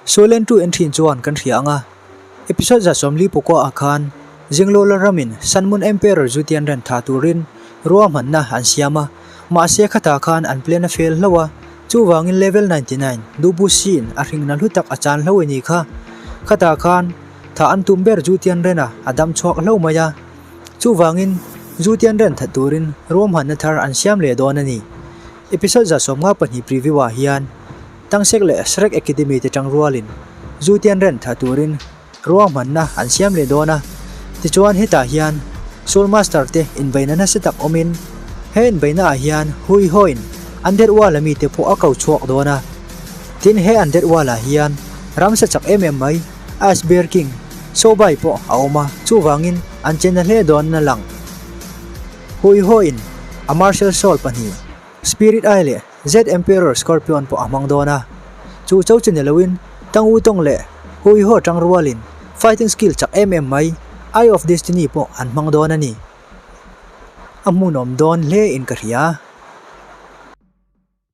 Soul and True en thin chuan kan hria ang a, episode 44 ah khan Zinglola ramin Sun Moon Emperor Zutian ren tha turin ruahmanna an siam a, mahse khatah khan an plan a fail hlauh a, chuvangin level 99 Dubusi in a hringna hlu tak a chan hlauh a ni kha. Khatah khan tha an tum ber Zutian rena a dam chhuak hlauh mai a, chuvangin Zutian ren that turin ruahmanna thar an siam leh dawn a ni. Episode 52 preview ah hian Tangsek leh Shrek Academy te tang rualin zu tian rent tha turin ruahmanna an siam leh dawn a. Tichuan hetah hian Soul Master te inbeihna nasa tak awmin he inbeihna ah hian Hui Ho-in Undead Wall a mite pawh a ko chhuak dawn a. Tin he Undead Wall ah hian ramsa chak em em mai Ice Bear King Sobai pawh a awm a, chuvangin an chenna hle dawn a lang. Hui Ho-in a Martial Soul pahnih Spirit Eye leh Z Emperor Scorpion pawh a hmang dawn a, chu cho chi ni loin Tang Wu Tong leh Hui Ho tang rualin fighting skill chak em em mai Eye of Destiny pawh an hmang dawn a ni. A hmunawm dawn hle in ka hria.